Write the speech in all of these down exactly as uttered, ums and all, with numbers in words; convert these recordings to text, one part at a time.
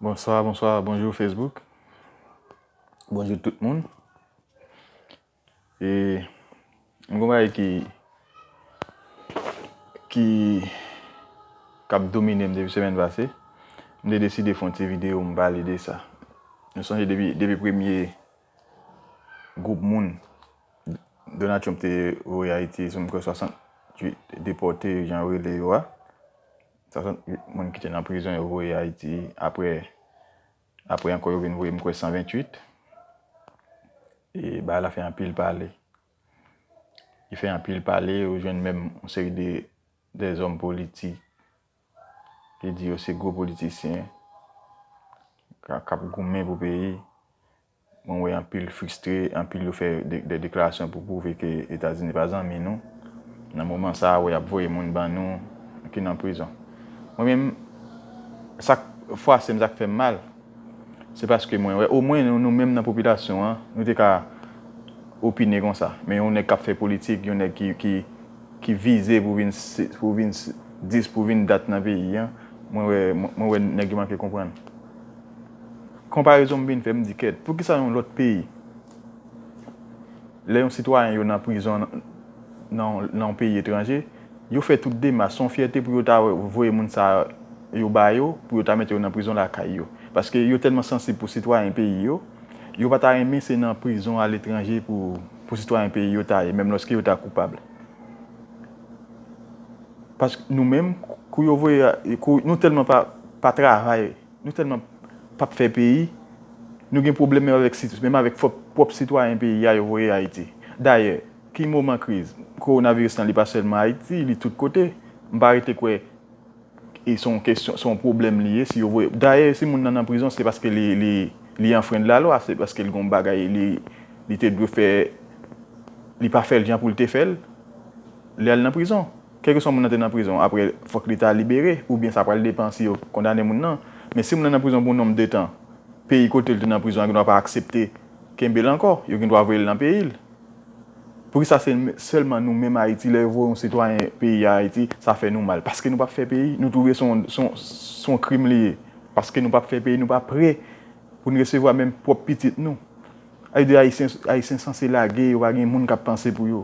Bonswa, bonswa, bonjou Facebook. Bonjou tout moun. E m gon bagay ki ki k ap domine m depi semèn pase. M te deside fè yon ti videyo m pale de sa. Nou sonje depi depi premye gwoup moun Donald Trump te voye Ayiti, si m kwè swasanntuit depòte, jan yo rele yo a. Swasanntuit moun ki te nan prizon yo voye Ayiti. Apre, apre ankò yo vin voye m kwè san venntuit. E bagay la fè anpil pale. Li fè anpil pale, ou jwenn menm yon seri de, de zòm politik ki di yo se gwo politisyen k ap goumen pou peyi. Mwen wè anpil fristre, anpil yo fè de, de deklarasyon pou pwouve ke Etazini pa zanmi nou. Nan moman sa a, wè y ap voye moun ban nou ki nan prizon. Mwen menm, sa k fwase m, sa k fè m mal, se paske mwen wè omwen nou, nou menm nan popilasyon an, nou te ka opine konsa. Men yon nèg k ap fè politik, yon nèg ki, ki, ki vize pou vin, pou vin dis, pou vin dat nan peyi an, mwen wè, mwen wè nèg yo manke konprann. Konparezon m vin fè, m di kèt, poukisa yon lòt peyi, lè yon sitwayen yo nan prizon nan, nan, nan yon peyi etranje, yo fè tout demach, se yon fyète pou yo ta voye moun sa yo ba yo, pou yo ta mete yo nan prizon lakay yo. Paske yo tèlman sansib pou sitwayen peyi yo, yo pa ta renmen se nan prizon aletranje pou, pou sitwayen peyi yo ta ye, menm lòske yo ta koupab. Paske nou menm, kou yo voye, kou nou tèlman pa, pa travay, nou tèlman p ap fè peyi, nou gen pwoblèm menm avèk, menm avèk pwòp sitwayen peyi a yo voye Ayiti. Dayè, ki moman kriz? Kowonaviris lan, li pa sèlman Ayiti, li tout kote. M pa rete kwè e se yon kesyon, se yon pwoblèm li ye si yo voye. Dayè, si moun nan nan prizon, se paske li, li, li anfrenn lalwa, se paske li gen yon bagay li, li te dwe fè, li pa fè l jan pou l te fè l lè l nan prizon. Kèlkeswa moun nan te nan prizon, apre, fòk li ta libere, oubyen sa pral depann si yo kondane moun nan. Men si moun nan nan prizon pou yon nonb de tan, peyi kote l te nan prizon an gendwa pa aksepte kenbe l ankò, yo gendwa voye l nan peyi l. Poukisa se sèlman nou menm Ayiti, lè yo voye yon sitwayen peyi a Ayiti, sa fè nou mal? Paske nou p ap fè peyi, nou twouve se yon, se yon, se yon krim li ye. Paske nou p ap fè peyi, nou pa prè pou n resevwa menm pwòp pitit nou. Sa vle di Ayisyen, Ayisyen sanse lage, yo pa gen moun k ap panse pou yo.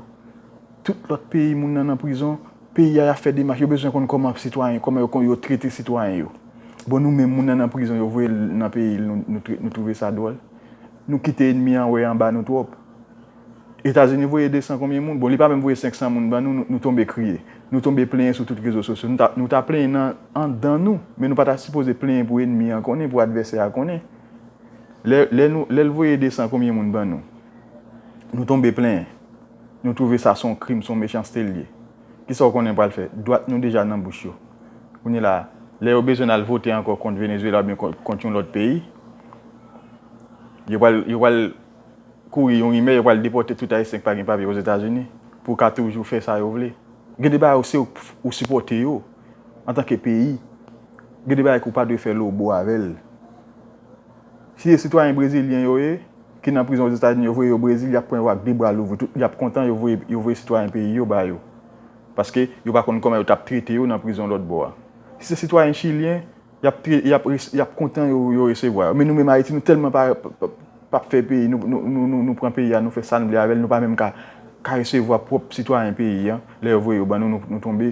Tout lòt peyi, moun nan nan prizon, peyi a y ap fè demach, yo bezwen konn kòman sitwayen, kòman yo, yo trete sitwayen yo. Bon, nou menm, moun nan nan prizon, yo voye l nan peyi l, nou, nou, nou twouve sa dwòl. Nou kite ènmi an wè anba nou twòp. Etazini voye de san konbyen moun? Bon, li pa menm voye senk san moun ban nou, nou, nou tonbe kriye. Nou tonbe plenyen sou tout rezo sosyo. Nou ta, nou ta plenyen nan, anndan nou, men nou pa ta sipoze plenyen pou ènmi an konnen, pou advèsè a konnen. Lè, lè nou, lè l voye de san konbyen moun ban nou, nou tonbe plenyen. Nou twouve sa se yon krim, se yon mechanste l ye. Kisa w konnen pral fè? Dwat nou deja nan bouch yo. Kounye la, lè yo bezwen n al vote ankò kont Venezuela oubyen kont, kont yon lòt peyi, yo pral, yo pral kouri yon rimè, yo pral depòte tout Ayisyen k pa gen papye Ozetazini pou w ka toujou fè sa yo vle. Gen de bagay ou se ou, ou sipòte yo antanke peyi. Gen de bagay ke w pa dwe fè lobo avè l. Si se sitwayen brezilyen yo ye, ki nan prizon Ozetazini, yo voye yo Brezil, y ap pran yo ak de bra louvri, tout, y ap kontan, yo voye, yo voye sitwayen peyi yo ba yo. Paske yo pa konn kòman yo t ap trete yo nan prizon lòt bò a. Si se sitwayen chilyen, y ap, y ap, y ap kontan yo, yo resevwa yo. Men nou menm Ayiti, nou tèlman pa, pa, pa, p ap fè peyi, nou, nou, nou, nou, nou pran peyi a, nou fè sa n vle avè l, nou pa menm ka, ka resevwa pwòp sitwayen peyi a. Lè yo voye yo ban nou, nou, nou tonbe,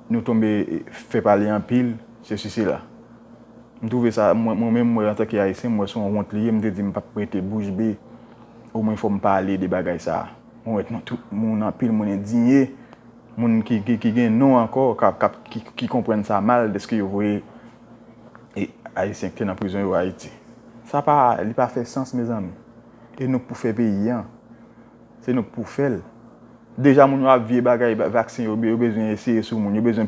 nou tonbe, eh, fè pale anpil, sesi sela. M twouve sa, mwen, mwen menm, mwen, antanke Ayisyen, m wè se yon wont li ye, m te di m p ap rete bouch be. Omwen fò m pale de bagay sa a. Mwen wè nou tout moun, anpil moun endinye, moun ki, ki, ki gen non ankò, k ap, k ap, ki, ki konprann sa mal, dèske yo voye, e, Ayisyen ki te nan prizon yo Ayiti. Sa pa, li pa fè sans, mezanmi. E nou k pou fè peyi an. Se nou k pou fè l. Deja moun yo ap vye bagay, ba, vaksen yo, yo bezwen eseye sou moun. Yo bezwen,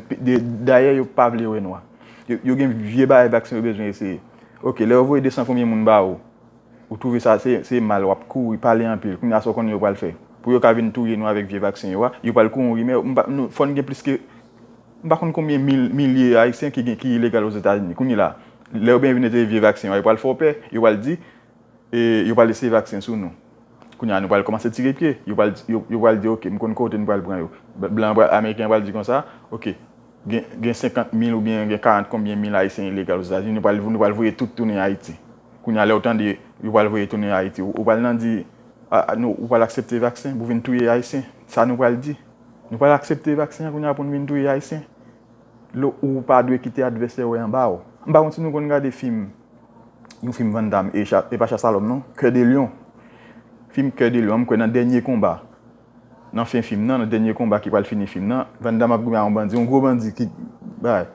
dayè yo pa vle wè nwa. Yo, yo gen vye bagay vaksen yo bezwen eseye. Oke, lè yo voye de san konbyen moun ba ou, ou twouve sa se, se mal, w ap kouri, pale anpil. Kounye a sa w konnen yo pral fè? Pou yo ka vin touye nou avèk vye vaksen yo a, yo pral kouri yon rimè. M pa, nou, fò n gen plis ke, m pa konn konbyen mil, milye Ayisyen ki gen, ki ilegal Ozetazini. Kounye la, lè yo byen vin ete vye vaksen yo a, yo pral fè w pè, yo pral di, e yo pral eseye vaksen sou nou. Kounye a, nou pral kòmanse tire pye. Yo pral, yo, yo pral di, oke, m konn kote n pral pran yo. Blan, Ameriken an pral di konsa, oke, Gen, gen senkant mil oubyen gen karant konbyen mil Ayisyen ilegal Ozetazini, nou pral, nou pral voye tout tounen Ayiti. Kounye a, lè w tande yo pral voye tounen Ayiti, ou, ou pral nan di, a, a, nou, ou pral aksepte vaksen pou vin touye Ayisyen? Sa nou pral di? Nou pral aksepte vaksen an kounye a pou n vin touye Ayisyen? Lè ou pa dwe kite advèsè w anba w. M pa konn si nou konn gade fim, yon fim Van Damme, e, cha, e pa Chasse à l'homme non, Cœur de Lion. Fim Cœur de Lion, m kwè nan dènye konba. Nan fen fim nan, nan dènye konba ki pral fini fim nan, Van Damme ap goumen ak yon bandi, yon gwo bandi ki, bay.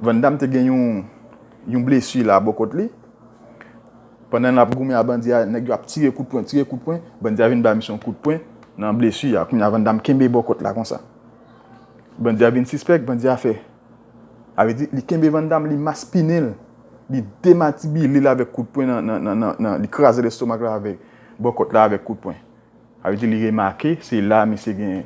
Van Damme te gen yon, yon blesi la bò kòt li. Pandan l ap goumen ak bandi a, nèg yo ap tire kout pwen, tire kout pwen, bandi a vin ba misye yon kout pwen nan blesi a. Kounye a Van Damme kenbe bò kòt la konsa. Bandi a vin sispèk, bandi a fè. Sa vle di, li kenbe Van Damme, li maspinen l, li demantibile l avèk kout pwen nan, nan, nan, nan, nan, li kraze lestomak la avèk bò kòt la avèk kout pwen. Sa vle di li remake, se la misye gen,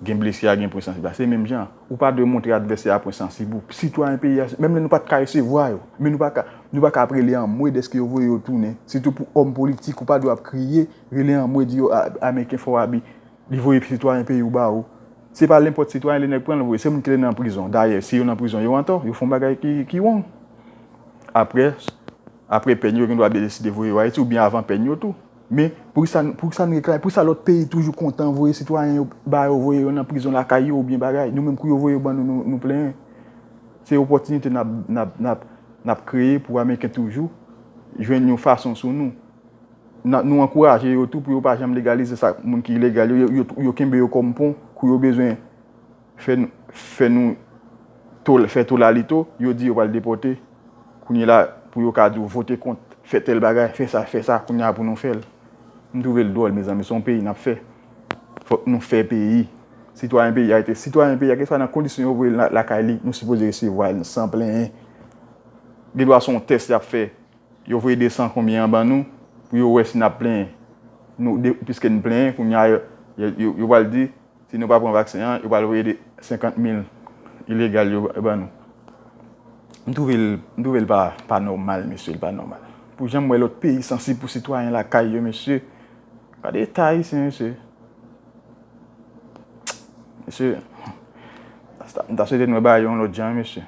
gen blesi a, gen pwen sansib la. Se menm jan. Ou pa dwe montre advèsè a pwen sansib ou. Sitwayen peyi a, menm lè nou pa t ka resevwa yo, men nou pa ka, nou pa ka ap rele anmwe dèske yo voye yo tounen. Sitou pou òm politik, ou pa dwe ap kriye, rele anmwe, di yo, "A, Ameriken fè w abi, li voye sitwayen peyi w ba ou." Se pa nenpòt sitwayen lè nèg pran l voye, se moun ki te nan prizon. Dayè, si yo nan prizon, yo antò, yo fè yon bagay ki, ki wrong. Apre, apre pèn yo, gen dwa deside voye yo Ayiti, oubyen avan pèn yo tou. Men, poukisa, poukisa n reklame? Poukisa lòt peyi toujou kontan voye sitwayen yo, ba yo, voye yo nan prizon lakay yo, oubyen bagay? Nou menm, kou yo voye yo ban nou, nou, nou plenyen. Se opòtinite n ap, n ap, n ap, n ap kreye pou Ameriken toujou jwenn yon fason sou nou. N a, nou ankouraje yo tou pou yo pa janm legalize sa, moun ki ilegal yo, yo, yo, yo kenbe yo kòm pon, kou yo bezwen fè n-, fè nou tol-, fè tolalito, yo di yo pral depòte. Kounye la, pou yo ka di w vote kont, fè tèl bagay, fè sa, fè sa, kounye a pou nou fè l. M twouve l dwòl, mezanmi, se yon peyi n ap fè. Fòk nou fè peyi. Sitwayen peyi a rete sitwayen peyi a, keswa nan kondisyon yo voye l la-, lakay li, nou sipoze resevwa l san plenyen. Gen dwa se yon tès y ap fè. Yo voye de san konbyen an ban nou, pou yo wè si n ap plenyen. Nou, de, piske n plenyen, kounye a, yo, yo, yo, yo pral di, si nou pa pran vaksen an, yo pral voye de senkant mil ilegal yo ban nou. M twouve l, m twouve l pa, pa nòmal, mesye, l pa nòmal. Pou jan m wè lòt peyi sansib pou sitwayen lakay yo, mesye. Gade eta Ayisyen, mesye. Mesye, m ta swete nou bagay yo yon lòt jan, mesye.